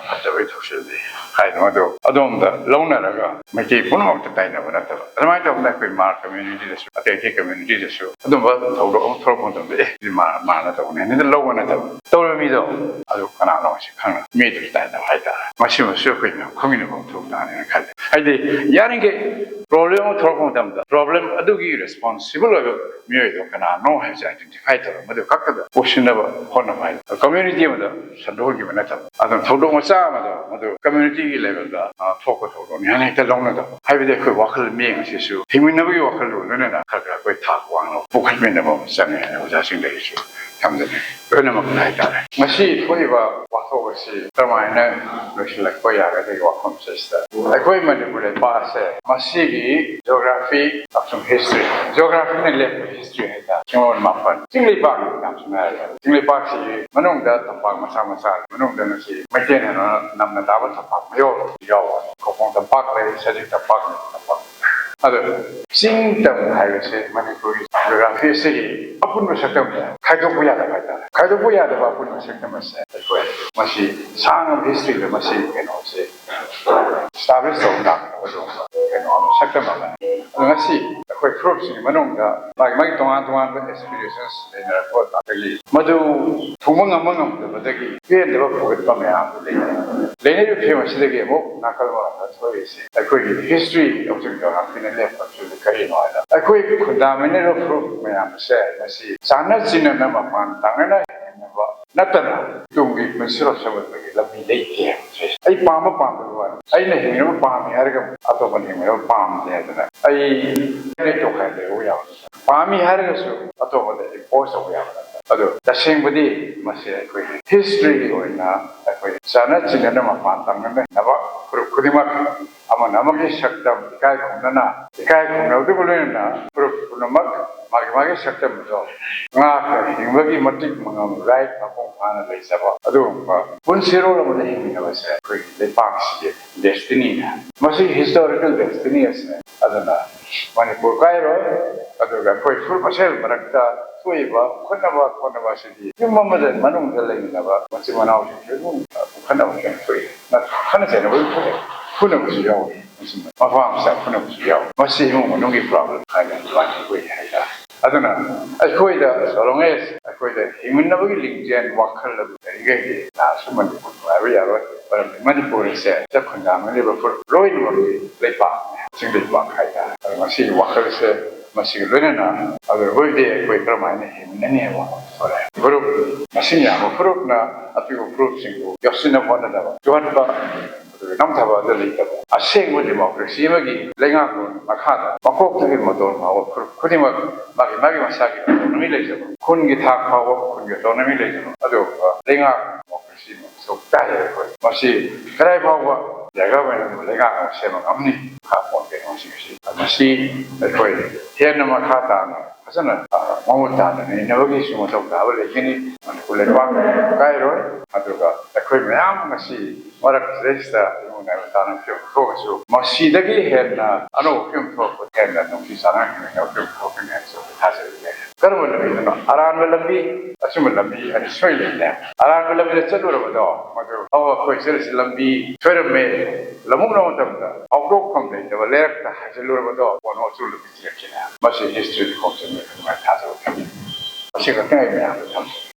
ꯐꯠꯇꯕꯒꯤ ꯊꯧꯁꯤꯜꯅꯤ ꯍꯥꯏꯅ ꯃꯗꯨ ꯑꯗꯣꯝꯗ ꯂꯧꯅꯔꯒ ꯃꯩꯇꯩ ꯄꯨꯝꯅꯃꯛꯇ ꯇꯥꯏꯅꯕ ꯅꯠꯇꯕ꯫ ꯑꯗꯨꯃꯥꯏꯅ ꯇꯧꯗꯅ ꯑꯩꯈꯣꯏ ꯃꯥ ꯀꯝꯃ꯭ꯌꯨꯅꯤꯇꯤꯗꯁꯨ, ꯑꯇꯩ ꯑꯇꯩ ꯀꯝꯃ꯭ꯌꯨꯅꯤꯇꯤꯗꯁꯨ ꯑꯗꯨꯝꯕ ꯊꯧꯗꯣꯛ ꯑꯃ ꯊꯣꯛꯂꯛꯄ ꯃꯇꯝꯗ, "ꯑꯦ, ꯁꯤꯗꯤ ꯃꯥ, ꯃꯥꯅ ꯇꯧꯕꯅꯦ" ꯍꯥꯏꯅ ꯂꯧꯕ ꯅꯠꯇꯕ꯫ ꯇꯧꯔꯤꯕ ꯃꯤꯗꯣ ꯑꯗꯨ ꯀꯅꯥꯅꯣ ꯍꯥꯏꯁꯤ ꯈꯪꯅ ꯃꯤꯗꯨꯒꯤ ꯇꯥꯏꯅꯕ ꯍꯥꯏꯇꯥꯔꯦ꯫ ꯃꯁꯤꯃꯁꯨ ꯑꯩꯈꯣꯏ ꯃꯌꯥꯝ ꯈꯪꯃꯤꯟꯅꯕ ꯑꯃ ꯊꯣꯛ ꯇꯥꯔꯦꯅ ꯈꯜꯂꯤ꯫ ꯍꯥꯏꯗꯤ ꯌꯥꯔꯤꯈꯩ ꯄ꯭ꯔꯣꯕ꯭ꯂꯦꯝ ꯑꯃ ꯊꯣꯛꯂꯛꯄ ꯃꯇꯝꯗ ꯄ꯭ꯔꯣꯕ꯭ꯂꯦꯝ ꯑꯗꯨꯒꯤ ꯔꯦꯁꯄꯣꯟꯁꯤꯕꯜ ꯑꯣꯏꯕ ꯃꯤꯑꯣꯏꯗꯣ ꯀꯅꯥꯅꯣ ꯍꯥꯏꯕꯁꯦ ꯑꯥꯏꯗꯦꯟꯇꯤꯐꯥꯏ ꯇꯧꯔꯒ ꯃꯗꯨ ꯈꯛꯇꯗ ꯄꯨꯁꯤꯟꯅꯕ ꯍꯣꯠꯅꯕ ꯍꯥꯏꯕ ꯀꯝꯃ꯭ꯌꯨꯅꯤꯇꯤ ꯑꯃꯗ ꯁꯟꯗꯣꯛꯍꯟꯈꯤꯕ ꯅꯠꯇꯕ꯫ ꯑꯗꯨꯅ ꯊꯧꯗꯣꯛ ꯃꯆꯥ ꯑꯃꯗ ꯃꯗꯨ ꯀꯝꯃ꯭ꯌꯨꯅꯤꯇꯤꯒꯤ ꯂꯦꯚꯦꯜꯗ, ꯑ, ꯊꯣꯛꯄ ꯊꯧꯗꯣꯛꯅꯤ ꯍꯥꯏꯅ ꯍꯦꯛꯇ ꯂꯧꯅꯗꯕ꯫ ꯍꯥꯏꯕꯗꯤ ꯑꯩꯈꯣꯏ ꯋꯥꯈꯜ ꯃꯤꯠꯌꯦꯡ ꯑꯁꯤꯁꯨ ꯍꯤꯡꯃꯤꯟꯅꯕꯒꯤ ꯋꯥꯈꯜꯂꯣꯟ ꯂꯣꯏꯅꯅ ꯈꯔ ꯈꯔ ꯑꯩꯈꯣꯏ ꯊꯥꯛ ꯋꯥꯡꯅ ꯄꯨꯈꯠꯃꯤꯟꯅꯕ ꯑꯃ ꯆꯪꯉꯦ ꯍꯥꯏꯅ ꯑꯣꯖꯥꯁꯤꯡꯗꯒꯤꯁꯨ ꯊꯝꯖꯅꯤꯡꯏ꯫ ꯂꯣꯏꯅꯃꯛꯇ ꯍꯥꯏꯇꯥꯔꯦ꯫ ꯉꯁꯤ ꯊꯣꯛꯏꯕ ꯋꯥꯊꯣꯛ ꯑꯁꯤ ꯀꯔꯝꯍꯥꯏꯅ ꯂꯣꯏꯁꯤꯜꯂꯛꯄ ꯌꯥꯒꯗꯒꯦ ꯋꯥꯐꯝꯁꯤꯗ ꯑꯩꯈꯣꯏ ꯃꯅꯤꯄꯨꯔ ꯂꯩꯕꯥꯛ ꯑꯁꯦ ꯃꯁꯤꯒꯤ ꯖꯤꯑꯣꯒ꯭ꯔꯥꯐꯤ ꯑꯃꯁꯨꯡ ꯍꯤꯁꯇ꯭ꯔꯤ, ꯖꯤꯑꯣꯒ꯭ꯔꯥꯐꯤꯅ ꯂꯦꯞꯄ ꯍꯤꯁꯇ꯭ꯔꯤ ꯍꯥꯏꯇꯥꯔꯦ, ꯆꯤꯡꯂꯣꯟ ꯃꯥꯄꯟ, ꯆꯤꯡ ꯂꯩꯕꯥꯛꯅꯤ ꯌꯥꯝ ꯁꯝꯅ ꯍꯥꯏꯔꯕꯗ꯫ ꯆꯤꯡ ꯂꯩꯕꯥꯛꯁꯤꯒꯤ ꯃꯅꯨꯡꯗ ꯇꯝꯄꯥꯛ ꯃꯆꯥ ꯃꯆꯥ ꯃꯅꯨꯡꯗ ꯉꯁꯤ ꯃꯩꯇꯩꯅ ꯅꯝꯅ ꯇꯥꯕ ꯇꯝꯄꯥꯛ ꯃꯌꯣꯜ ꯌꯥꯎꯕ ꯈꯧꯄꯨꯝ ꯇꯝꯄꯥꯛ ꯂꯩ, ꯁꯖꯤꯛ ꯇꯝꯄꯥꯛ ꯂꯩ, ꯇꯝꯄꯥꯛ꯫ ꯑꯗꯣ ꯆꯤꯡ ꯇꯝ ꯍꯥꯏꯕꯁꯦ ꯃꯅꯤꯄꯨꯔꯒꯤ ꯖꯤꯑꯣꯒ꯭ꯔꯥꯐꯤ ꯑꯁꯤꯒꯤ ꯑꯄꯨꯟꯕ ꯁꯛꯇꯝꯅꯦ, ꯈꯥꯏꯗꯣꯛꯄ ꯌꯥꯗꯕ ꯍꯥꯏꯇꯥꯔꯦ꯫ ꯈꯥꯏꯗꯣꯛꯄ ꯌꯥꯗꯕ ꯑꯄꯨꯟꯕ ꯁꯛꯇꯝ ꯑꯁꯦ ꯑꯩꯈꯣꯏ ꯃꯁꯤ ꯁꯥꯡꯉꯕ ꯍꯤꯁꯇ꯭ꯔꯤꯗ ꯃꯁꯤ ꯀꯩꯅꯣꯁꯦ ꯏꯁꯇꯥꯕ꯭ꯂꯤꯁ ꯇꯧꯕ ꯂꯥꯛꯀꯗꯕ ꯑꯗꯨꯒꯨꯝꯕ ꯀꯩꯅꯣ ꯑꯃ, ꯁꯛꯇꯝ ꯑꯃꯅꯤ꯫ ꯑꯗꯣ ꯉꯁꯤ ꯑꯩꯈꯣꯏ ꯐꯨꯔꯨꯞꯁꯤꯡꯒꯤ ꯃꯅꯨꯡꯗ ꯃꯥꯒꯤ ꯃꯥꯒꯤ ꯇꯣꯉꯥꯟ ꯇꯣꯉꯥꯟꯕ ꯑꯦꯁꯄꯤꯔꯦꯁꯟꯁ ꯂꯩꯅꯔꯛꯄ ꯇꯥꯔꯒꯗꯤ ꯃꯗꯨ ꯊꯨꯡꯕ ꯉꯝꯕ ꯉꯝꯗꯕꯗꯒꯤ ꯄꯦꯟꯗꯕ ꯐꯥꯎꯒꯠꯄ ꯃꯌꯥꯝ ꯑꯃ ꯂꯩꯅꯩ꯫ ꯂꯩꯅꯔꯤꯕ ꯐꯤꯕꯝ ꯑꯁꯤꯗꯒꯤ ꯑꯃꯨꯛ ꯅꯥꯀꯜ ꯑꯃꯔꯣꯝꯗ ꯊꯣꯛꯏꯁꯤ ꯑꯩꯈꯣꯏꯒꯤ ꯍꯤꯁꯇ꯭ꯔꯤ ꯑꯃꯁꯨꯡ ꯖꯤꯑꯣꯒ꯭ꯔꯥꯐꯤꯅ ꯂꯦꯞꯄ ꯐꯤꯕꯝ ꯀꯔꯤꯅꯣ ꯍꯥꯏꯕꯗ ꯑꯩꯈꯣꯏ ꯈꯨꯟꯗꯥꯃꯤꯟꯅꯔꯤꯕ ꯐꯨꯔꯨꯞ ꯃꯌꯥꯝ ꯑꯁꯦ ꯃꯁꯤ ꯆꯥꯟꯅ ꯆꯤꯟꯅꯅ ꯃꯄꯥꯟ ꯇꯥꯡꯅꯅ ꯍꯤꯡꯃꯤꯟꯅꯕ ꯅꯠꯇꯅ ꯇꯨꯡꯒꯤ ꯄꯨꯟꯁꯤꯔꯣꯜ ꯁꯦꯝꯒꯠꯄꯒꯤ ꯂꯝꯕꯤ ꯂꯩꯇꯦ ꯍꯥꯏꯕꯁꯦ꯫ ꯑꯩ ꯄꯥꯝꯕ ꯄꯥꯝꯗꯕ ꯋꯥꯅꯤ, ꯑꯩꯅ ꯍꯤꯡꯅꯕ ꯄꯥꯝꯃꯤ ꯍꯥꯏꯔꯒ ꯑꯇꯣꯞꯄꯅ ꯍꯤꯡꯅꯕ ꯄꯥꯝꯗꯦ ꯍꯥꯏꯗꯅ ꯑꯩ ꯑꯩ ꯇꯣꯈꯥꯏ ꯂꯩꯍꯧꯕ ꯌꯥꯕ ꯅꯠꯇꯦ꯫ ꯄꯥꯝꯃꯤ ꯍꯥꯏꯔꯒꯁꯨ ꯑꯇꯣꯞꯄꯗ ꯏꯝꯄꯣꯁ ꯇꯧꯕ ꯌꯥꯕ ꯅꯠꯇꯦ꯫ ꯑꯗꯣ ꯇꯁꯦꯡꯕꯗꯤ ꯃꯁꯤ ꯑꯩꯈꯣꯏꯒꯤ ꯍꯤꯁꯇ꯭ꯔꯤꯒꯤ ꯑꯣꯏꯅ ꯑꯩꯈꯣꯏ ꯆꯥꯟꯅ ꯆꯤꯟꯅꯅ ꯃꯄꯥꯟ ꯇꯝꯅꯅꯕ ꯐꯨꯔꯨꯞ ꯈꯨꯗꯤꯡꯃꯛ ꯑꯃꯅ ꯑꯃꯒꯤ ꯁꯛꯇꯝ ꯏꯀꯥꯏ ꯈꯨꯝꯅꯅ, ꯏꯀꯥꯏ ꯈꯨꯝꯅꯕꯗꯨꯒ ꯂꯣꯏꯅꯅ ꯐꯨꯔꯨꯞ ꯄꯨꯝꯅꯃꯛ ꯃꯥꯒꯤ ꯃꯥꯒꯤ ꯁꯛꯇꯝ ꯑꯗꯣ ꯉꯥꯛꯅ ꯍꯤꯡꯕꯒꯤ ꯃꯇꯤꯛ ꯃꯉꯝ, ꯔꯥꯏꯠ ꯃꯄꯨꯡ ꯐꯥꯅ ꯂꯩꯖꯕ ꯑꯗꯨꯒꯨꯝꯕ ꯄꯨꯟꯁꯤꯔꯣꯜ ꯑꯃꯗ ꯍꯤꯡꯃꯤꯟꯅꯕꯁꯦ ꯑꯩꯈꯣꯏꯒꯤ ꯂꯩꯄꯥꯛꯁꯤꯒꯤ ꯗꯦꯁꯇꯤꯅꯤꯅꯦ꯫ ꯃꯁꯤ ꯍꯤꯁꯇꯣꯔꯤꯀꯦꯜ ꯗꯦꯁꯇꯤꯅꯤ ꯑꯁꯤꯅꯦ꯫ ꯑꯗꯨꯅ ꯃꯅꯤꯄꯨꯔ ꯀꯥꯏꯔꯣꯏ꯫ ꯑꯗꯨꯒ ꯑꯩꯈꯣꯏ ꯐꯨꯔꯨꯞ ꯃꯁꯦꯜ ꯃꯔꯛꯇ ꯊꯣꯛꯏꯕ ꯈꯠꯅꯕ ꯈꯣꯠꯅꯕ ꯑꯁꯤꯗꯤ ꯌꯨꯝ ꯑꯃꯗ ꯃꯅꯨꯡꯗ ꯂꯩꯃꯤꯟꯅꯕ ꯃꯆꯤꯟ ꯃꯅꯥꯎꯁꯤꯡꯁꯨ ꯑꯗꯨꯝ ꯈꯠꯅꯕ ꯀꯩꯅꯣ ꯊꯣꯛꯏ, ꯈꯠꯅ ꯆꯩꯅꯕ ꯑꯗꯨꯝ ꯊꯣꯛꯑꯦ, ꯐꯨꯅꯕꯁꯨ ꯌꯥꯎꯏ꯫ ꯃꯁꯤ ꯃꯄꯥ ꯃꯆꯥ ꯐꯨꯅꯕꯁꯨ ꯌꯥꯎꯏ꯫ ꯃꯁꯤ ꯏꯃꯨꯡ ꯃꯅꯨꯡꯒꯤ ꯄ꯭ꯔꯣꯕ꯭ꯂꯦꯝ ꯍꯥꯏꯅ ꯑꯗꯨꯃꯥꯏꯅ ꯑꯩꯈꯣꯏꯒꯤ ꯍꯥꯏꯇꯥꯔꯦ꯫ ꯑꯗꯨꯅ ꯑꯩꯈꯣꯏꯗ so long as ꯑꯩꯈꯣꯏꯗ ꯍꯤꯡꯃꯤꯟꯅꯕꯒꯤ ꯂꯤꯡꯖꯦꯜ ꯋꯥꯈꯜ ꯑꯗꯨ ꯂꯩꯔꯤꯈꯩꯗꯤ ꯀꯅꯥꯁꯨ ꯃꯅꯤꯄꯨꯔ ꯅꯨꯡꯉꯥꯏꯕ ꯌꯥꯔꯣꯏ꯫ ꯃꯔꯝꯗꯤ ꯃꯅꯤꯄꯨꯔ ꯑꯁꯦ ꯆꯥꯛ ꯈꯨꯟꯗꯥꯃꯤꯟꯅꯔꯤꯕ ꯐꯨꯔꯨꯞ ꯂꯣꯏꯅꯃꯛꯀꯤ ꯂꯩꯄꯥꯛꯅꯤ꯫ ꯆꯤꯡ ꯂꯩꯕꯥꯛ ꯍꯥꯏꯇꯥꯔꯦ꯫ ꯑꯗꯣ ꯃꯁꯤꯒꯤ ꯋꯥꯈꯜꯁꯦ, ꯃꯁꯤꯒ ꯂꯣꯏꯅꯅ ꯑꯗꯨ ꯑꯣꯏꯔꯗꯤ ꯑꯩꯈꯣꯏ ꯀꯔꯝꯍꯥꯏꯅ ꯍꯤꯡꯒꯅꯤ ꯍꯥꯏꯕ ꯋꯥꯐꯝ ꯊꯣꯛꯂꯛꯑꯦ꯫ ꯐꯨꯔꯨꯞ, ꯃꯁꯤꯡ ꯌꯥꯝꯕ ꯐꯨꯔꯨꯞꯅ ꯑꯄꯤꯛꯄ ꯐꯨꯔꯨꯞꯁꯤꯡꯕꯨ ꯌꯥꯎꯁꯤꯟꯅꯕ ꯍꯣꯠꯅꯗꯕ, ꯌꯣꯛꯍꯟꯕ, ꯑꯗꯨꯒ ꯅꯝꯊꯕ ꯑꯗꯨ ꯂꯩꯇꯕ, ꯑꯁꯦꯡꯕ ꯗꯦꯃꯣꯀ꯭ꯔꯦꯁꯤ ꯑꯃꯒꯤ ꯂꯩꯉꯥꯛꯂꯣꯟ ꯃꯈꯥꯗ ꯃꯀꯣꯛꯇꯒꯤ ꯃꯇꯣꯟ ꯐꯥꯎꯕ ꯐꯨꯔꯨꯞ ꯈꯨꯗꯤꯡꯃꯛ ꯃꯥꯒꯤ ꯃꯥꯒꯤ ꯃꯁꯥꯒꯤ ꯑꯣꯇꯣꯅꯣꯃꯤ ꯂꯩꯖꯕ, ꯈꯨꯟꯒꯤ ꯊꯥꯛ ꯐꯥꯎꯕ ꯈꯨꯟꯒꯤ ꯑꯣꯇꯣꯅꯣꯃꯤ ꯂꯩꯖꯕ ꯑꯗꯨꯒꯨꯝꯕ ꯂꯩꯉꯥꯛ ꯗꯦꯃꯣꯀ꯭ꯔꯦꯁꯤ ꯃꯊꯧ ꯇꯥꯏ꯫ ꯑꯩꯈꯣꯏ ꯃꯁꯤ ꯀꯗꯥꯏ ꯐꯥꯎꯕ ꯂꯩꯉꯥꯛ ꯑꯣꯏꯅ ꯂꯩꯉꯥꯛ ꯑꯃ ꯁꯦꯝꯕ ꯉꯝꯅꯤ? ꯃꯈꯥ ꯄꯣꯟꯗꯦ ꯃꯁꯤꯒꯤꯁꯤ꯫ ꯃꯁꯤ ꯑꯩꯈꯣꯏ ꯍꯦꯟꯅ ꯃꯈꯥ ꯇꯥꯅ ꯐꯖꯅ, ꯑ, ꯃꯃꯨꯠ ꯇꯥꯅ ꯅꯩꯅꯕꯒꯤꯁꯨ ꯃꯊꯧ ꯇꯥꯕ ꯂꯩꯒꯅꯤ꯫ ꯃꯅꯤꯄꯨꯔ ꯂꯩꯕꯥꯛ ꯀꯥꯏꯔꯣꯏ, ꯑꯗꯨꯒ ꯑꯩꯈꯣꯏ ꯃꯌꯥꯝ ꯉꯁꯤ ꯃꯔꯛꯁꯤꯗꯩꯁꯤꯗ ꯏꯃꯨꯡ ꯅꯥꯏꯕ ꯇꯥꯅ ꯐꯤꯕꯝ ꯊꯣꯛꯑꯁꯨ, ꯃꯁꯤꯗꯒꯤ ꯍꯦꯟꯅ ꯑꯅꯧꯕ ꯐꯤꯕꯝ ꯊꯣꯛꯂꯛꯄ, ꯍꯦꯟꯅ ꯅꯨꯡꯁꯤ ꯆꯥꯟꯅꯅ ꯍꯤꯡꯃꯤꯟꯅꯕ ꯐꯤꯕꯝ ꯊꯣꯛꯂꯛꯀꯅꯤ ꯍꯥꯏꯅꯁꯨ ꯑꯩꯈꯣꯏ ꯊꯥꯖꯔꯤꯕꯅꯦ꯫ ꯀꯔꯝꯕ ꯂꯝꯕꯤꯗꯅꯣ? ꯑꯔꯥꯟꯕ ꯂꯝꯕꯤ, ꯑꯆꯨꯝꯕ ꯂꯝꯕꯤ ꯍꯥꯏꯅ ꯁꯣꯏ ꯂꯩꯇꯦ꯫ ꯑꯔꯥꯟꯕ ꯂꯝꯕꯤꯗ ꯆꯠꯂꯨꯔꯕꯗꯣ, ꯃꯗꯨ, "ꯑꯣ, ꯑꯩꯈꯣꯏ ꯆꯠꯂꯤꯁꯤ ꯂꯝꯕꯤ ꯁꯣꯏꯔꯝꯃꯦ", ꯂꯃꯨꯛꯅꯕ ꯃꯇꯝꯗ ꯍꯧꯗꯣꯛꯐꯝ ꯂꯩꯇꯕ ꯂꯩꯔꯛꯇ ꯍꯥꯏꯖꯤꯜꯂꯨꯔꯕꯗꯣ, ꯀꯣꯟꯅ ꯑꯆꯨꯝꯕ ꯂꯝꯕꯤ ꯊꯤꯔꯛꯈꯤꯅꯦ꯫ ꯃꯁꯤ ꯍꯤꯁꯇ꯭ꯔꯤꯗ ꯈꯣꯡꯆꯨꯝꯅ ꯑꯗꯨꯃꯥꯏꯅ ꯊꯥꯖꯕ ꯊꯝꯃꯤ꯫ ꯃꯁꯤ ꯈꯛꯇꯪ ꯑꯩ ꯃꯌꯥꯝꯗ ꯊꯝꯖꯒꯦ꯫